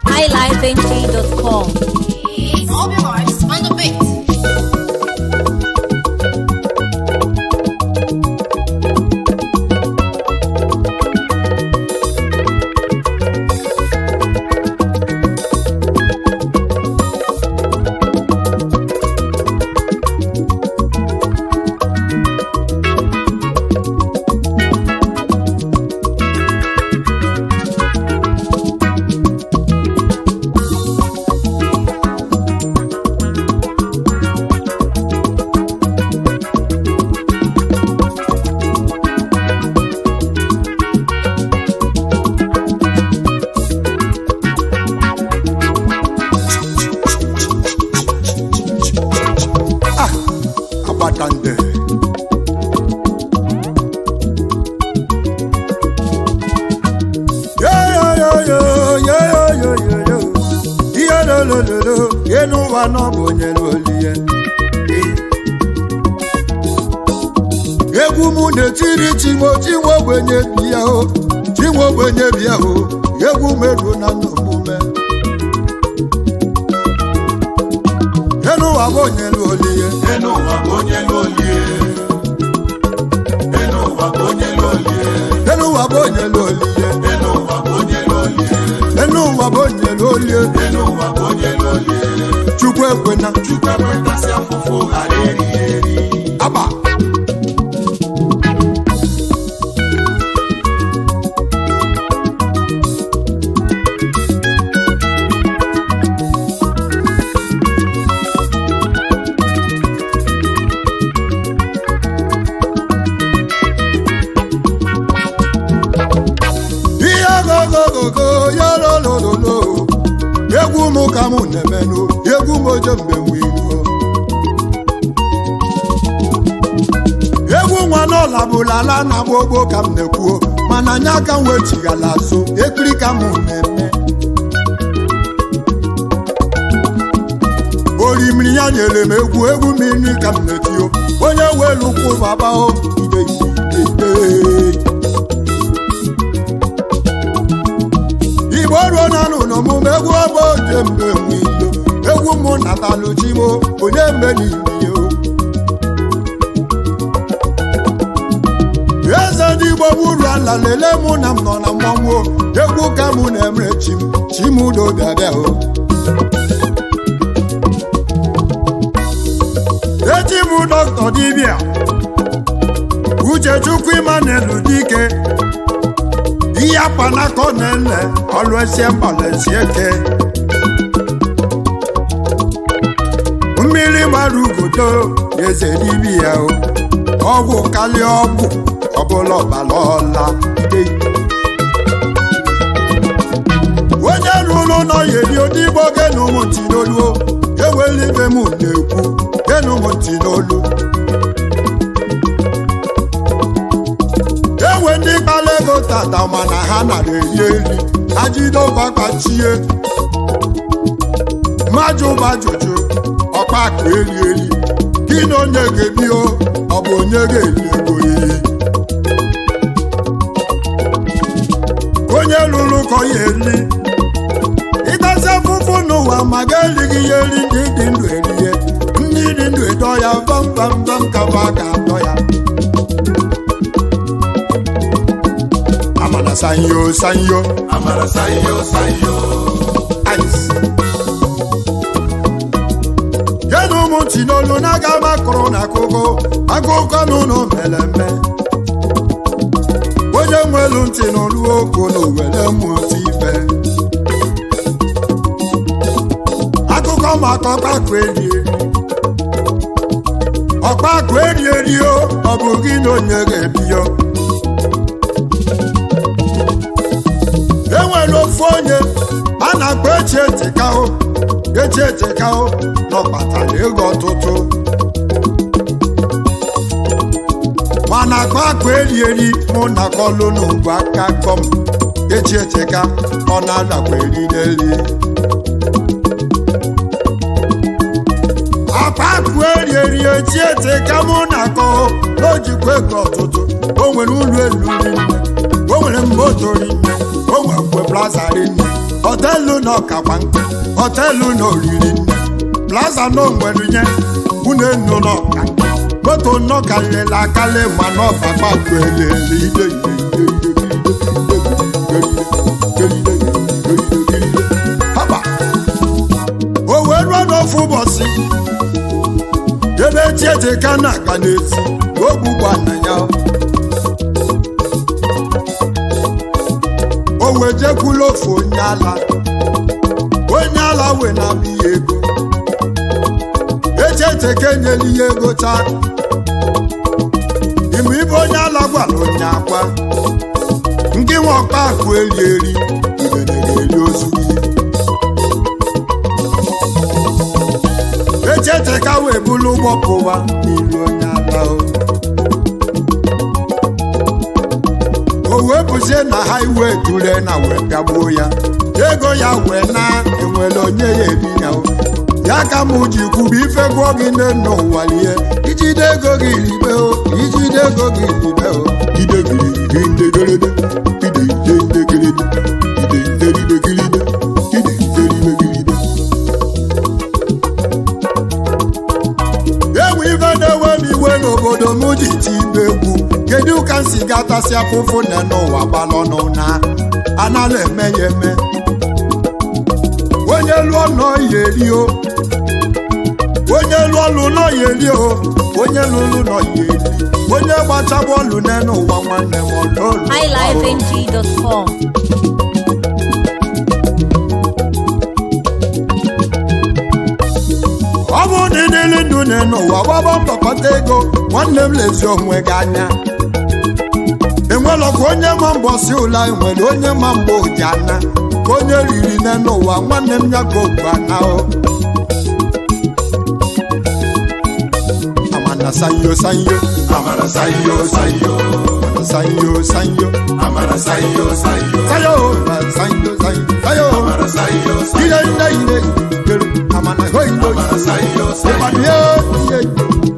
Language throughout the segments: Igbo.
highlifeng.com. It's Obi Marks on the beat. Abatande. Ihe lolololo, enu ụwa nọ bụ onye n'olie. Egwu mụ na-etiri chimo chinwe ogbenye bịa o, chinwe ogbenye bịa o, egwu m eruo na ndụ omume. Enu ụwa bụ onye n'olie. Enu ụwa bụ onye n'olie. Enu ụwa bụ onye n'olie. Enu ụwa bụ onye n'olie. Enu ụwa bụ onye n'olie. Enu ụwa bụ onye n'olie. Enu ụwa bụ onye n'olie. Chukwu ekwena. Chukwu ekwetasị afụfụ ghara eri eri. Aba. Ihe gogogogo ya lolololo, egwu m ka mụ na-emenụ, egwu m oje mgbe mgbe iruo. Egwu nwa n'ọla bụla ala na agba ogbo ka m na-ekwuo, mana anya aka m wechighala azụ ekiri ka m na-eme. Orimiri ya nyere m egwu, egwu mmiri ka m na-etio, onye welu ụkwụ babao ide ide ide. Igbo ruo na n'ụlọ omume egwu ọbụ oje mgbe nwe ilo, egwu mụ natalụ chimo onye mgbe n'ime yo. Eze ndị Igbo gburu ala lele mụ na m nọ na mmọnwụ, egwu ka mụ na-emere chi m, chi m udo bịa o. Echi m dọkịta dibịa Uchechukwu Emmanuel Dike, ihe akpanaka ọ na-ele ọlụesie mgbalesie eke, mmiri gbara ugodo eze dibịa o, ọgwụ karịa ọgwụ ọbụla ọbara ọla. Onye rụrụ ụlọ ya eri odigbo genu m ntị n'olu, eweli ibe m na-ekwu genu m ntị n'olu. Enwe ndị kpara ego tata mana ha nara eri eri, ha jide ụgbakpachie mmadụ ụbajụjụ ọkpa akụ eri eri, gị na onye ga-ebi o, ọ bụ onye ga-eri ego iyi. Onye lụrụ ka ọ ya eri ịtazi afụfụ n'ụwa ma ga-erighị ya eri, ndị dị ndụ erie, ndị dị ndụ edọ ya vamvamvam ka va ga-atọ ya. Amara sanyo sanyo. Amara sayo sayo. Ice. Genu ụmụ ntị n'olu na-aga makụrụ na akụkọ akụkọ n'ụlọ mere eme. Onye nwelu ntị n'olu okwu na owere mmụta ife. Akụkọ maka ọkpakọ eri eri. Ọkpakọ eri eri o, ọ bụ gị na onye ga-ebi o. Enwere ofu onye a na-akpọ echi etikao, echi etikao na ọ kpatara ego ọtụtụ, mana akpa akụ eri eri mụ na kọlụ n'ugwu aka kọm echi etika ọ na-adakwa eri n'eri. Akpa akụ eri eri echi etika mụ na akọ o jikwa ego ọtụtụ, o nwere ụlọ n'ọkakwa nkụ, hotel na oriri nne, plaza na onwere nye unu enu n'ọka nkụ, moto nọkalịla akalị ma n'ọbakpa elele ide ide ide ide ide ide ide ide. Haba! O wee ruo n'ofu ụbọchị, ebe Echieje na-aga n'ezi ogbugbu na ya, o wee jekwula ofu onye ala. Onye ala wee na-abụ ya ego. Echieje ka enyela ya ego taa. Ime ibe onye ala gwara onye akwa nke nwe ọkpa akụ eri eri igede ga-eri ozu gị. Echieje ka wee bulu ụgbọ pụwa n'ilu onye ala. O wee bụzie na highway dure na wee bịagbuo ya, ego ya wee na enwere onye ya ebi ya o. Ya ka mụ ji kwubu ife gụọ gị n'ụwa lie, ijide ego gị ribe o, ijide ego gị ribe o. Idegiride idegiride idegiride idegiride. Enwe ife na-ewe m iwe n'obodo m ji ti ibe egwu. Kedu ka m si gatasị afụfụ na n'ụwa gbalọnụ na anala eme ya eme? Onye lụọ nọ ya eri o, onye lụọ lụ nọ ya eri o, onye lụlụ nọ ya eri, onye gbacha bọọlụ n'elu ụwa, nwanne m ọlụlụ. highlifeng.com. Ọ bụrụ na ị dịrị ndụ n'elu ụwa, gbaba mbọ kpata ego, nwanne m. Lezi onwe gị anya. Enwelọkwa onye ma mbọ si ụla, enwere onye ma mgbe oji ana ka onye riri n'elu ụwa, nwanne m, ya ka okwu ana o. Amana sayo sayo. Amara sayo sayo. Amana sayo sayo. Amara sayo sayo. Sayo sayo sayo sayo. Amara sayo Ire sayo. ire ire ire amana hoyo. Amara sayo sayo. Ịgbanye iye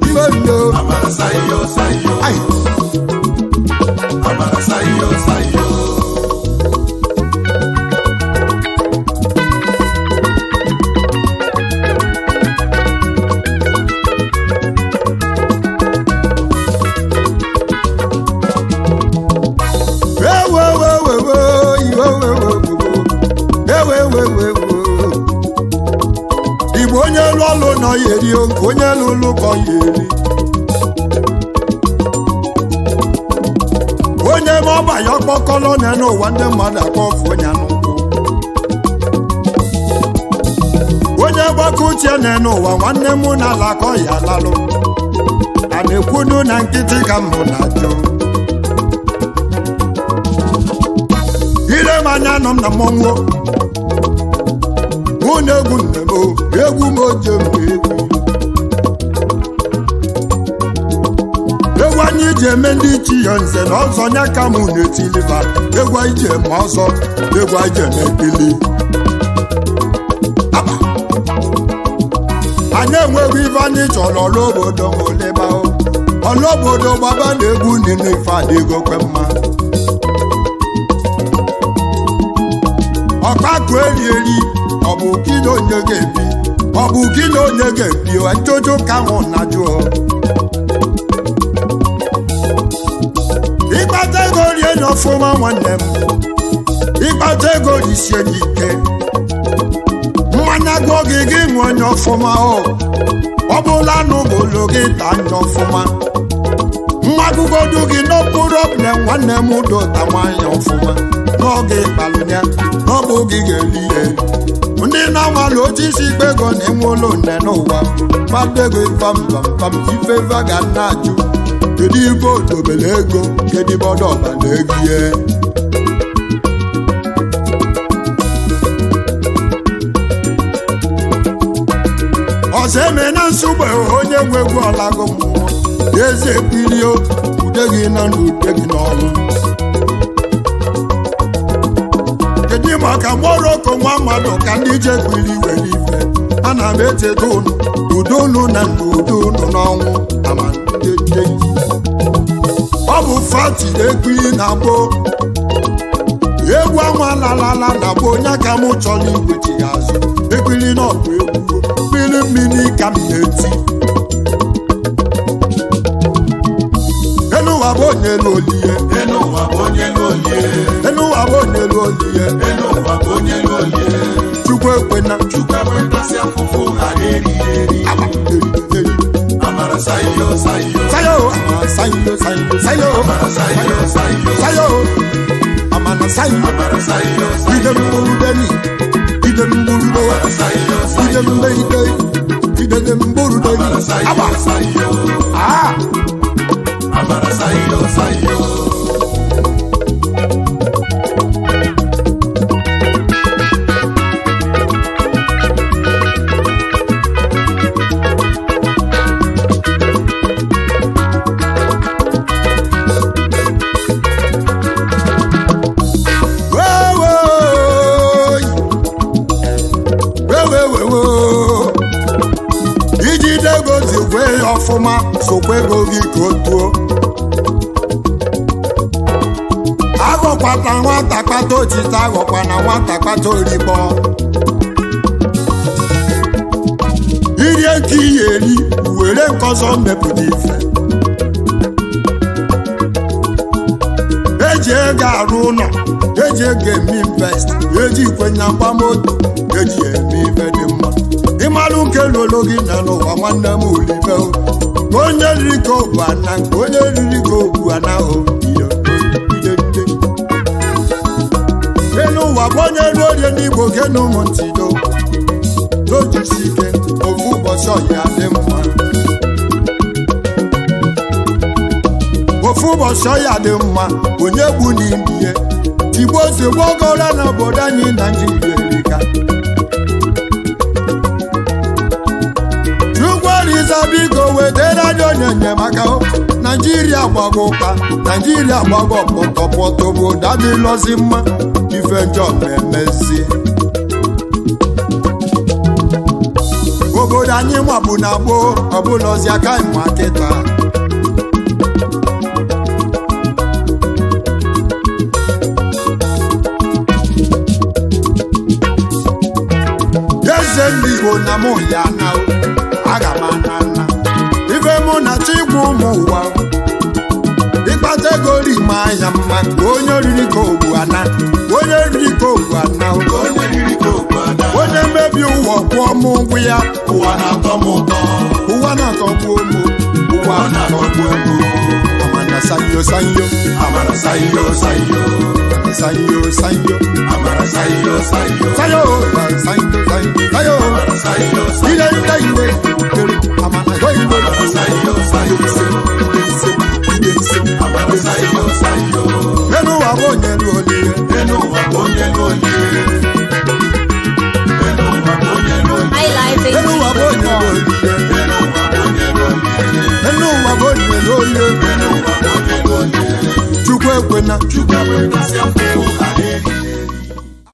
iwe ndo. Amara sayo sayo. Ai. Amara sayo sayo. Igbo, onye lụ ọlụ nọ ya eri o, nke onye lụlụ ka ọ ya eri. Onye ma ọba ya ọkpọkọlọ na n'ụwa, ndị mmadụ akpọfu onye n'ụkwụ. Onye gbakọ uche na n'ụwa, nwanne m, na ala ka ọ ya alalụ. A na-ekwunu na nkịtị ka m na-ajụ. Ile m anya nọ m na mmọnwụ mụ na egwu nne m o, egwu m oje m egwu egwu anyị ji eme ndị ichi ya nze na ọzọ nya ka mụ na-etiliva egwu anyị ji eme ọzọ, egwu anyị ji eme ekili. Aba! Anyị enweghị ife anyị chọrọ ọlụobodo oleba ọlụobodo gbaba na egwu nínú ife adịgo kwe mma. Ọkpakụ eri eri, ọ bụ gị na onye ga-ebi? Ọ bụ gị na onye ga-ebi? Ajụjụ ka mụ na jụọ. Ịkpata ego rie n'ọfụma, nwanne m, ịkpata ego risie n'ike. Mmanya gụọ gị, gị ṅụọ onye ọfụma. O ọ bụla n'ụbụlụ gị taa anya ọfụma. Nwa gụgodu gị n'okpuru ọbụla, nwanne m, dota nwanyị ọfụma n'oge ịkpalụnya n'ọbụ gị ga-eri ya eri. Ndị na-amalụ otu isi ikpe ego na enwe ụlọ nne n'ụwa kpata ego ifamfamfam ife ga na-ajụ kedu ibe odobere ego, kedu ibe ọdọbala ego ihe. Ọzọ eme na nsogbe onye nwe egwu ọlago mmụọ eze ekpirio ude gị na ndụ, ude gị n'ọnwụ. Kedu maka moroko nwa mmadụ ka ndị je kwiri were ife? Ana m echeta unu, udo unu na ndụ, udo unu n'ọnwụ. Ama njeje ọ bụ fati ekpiri na gboo. Egwu anwa lalala na bụ onye aka m chọrọ igwechi ya azụ. Ekpili na ọbụ egwu mmiri mmiri ka m na-eti. Enu ụwa bụ onye elu olie. Enu ụwa bụ onye elu olie. Enu ụwa bụ onye elu olie. Enu ụwa bụ onye elu olie. Chukwu ekwena. Chukwu ekwetasị afụfụ ghara eri eri. Aba eri eri. Amara sayo sayo. Sayo amara sayo sayo sayo. Amara sayo sayo. Sayo amara sayo. Amara sayo sayo. Ide mgburu deni. Ide mgburu do. Amara sayo Ide sayo. mgbe ide. Ide mgburu deni. Amara sayo Aba. sayo. Ah. Amara sayo sayo. Wewewewe. Ijide ego zikwe ya ọfụma, sokwa ego gị ka o tuo. Aghọkwata nwata kpata otite, aghọkwa na nwata kpata orikpọ. Irie nke iyi eri, were nke ọzọ mepụta ife. Eji ego arụ ụlọ, eji ego eme invest, eji ikwenye mgbamoto, eji eme ife dị mma. Ịmalụ nke lolo gị na n'ụwa nwanne m ulibe o. Ka onye riri ka ogbu ana, nke onye riri ka ogbu ana o. Iyo, ide, ide. Elu ụwa bụ onye ruo orie n'Igbo genu ụmụ ntido. N'ojisi ike, ofu ụbọchị ọya dị mma. Ofu ụbọchị ọya dị mma, onye gbu n'ime ihe. Tigbuo ozugbo ogora n'obodo anyị Naijiria erika. Chukwu Olise biko wetara anyị onye enyemaka o. Naijiria gbago ụka, Naijiria gbago pọtọpọtọ, obodo adịlọzi mma, ife njọ na-emezi. Obodo anyị nwabụ na gboo, ọbụlọzi aka ịma kịta. Eze ndị Igbo na mụ ya na o, aga m ana nna. Ife mụ na chikwu ụmụ ụwa. Ịkpata ego rima anya mma, ka onye oriri ka ogbu ana, onye oriri ka ogbu ana o. Onye riri ka ogbu ana. Onye mmebi ụwa kwụọ m ụgwọ ya. Ụwa na-atọ m ụtọ. Ụwa na-atọgbu ụmụ, ụwa na-atọgbu ụmụ. Amana sayo sayo. Amara sayo sayo. Sayo sayo. Amara sayo sayo. Sayo sayo sayo sayo. Amara sayo sayo. Ile ile ile. Amana sayo. Amara sayo sayo. Amara sayo sayo. Enu wa bụ onye lu olie. Enu ụwa bụ onye elu olie. Enu ụwa bụ onye elu olie. Enu wa bụ onye lu highlifeng.com. olie.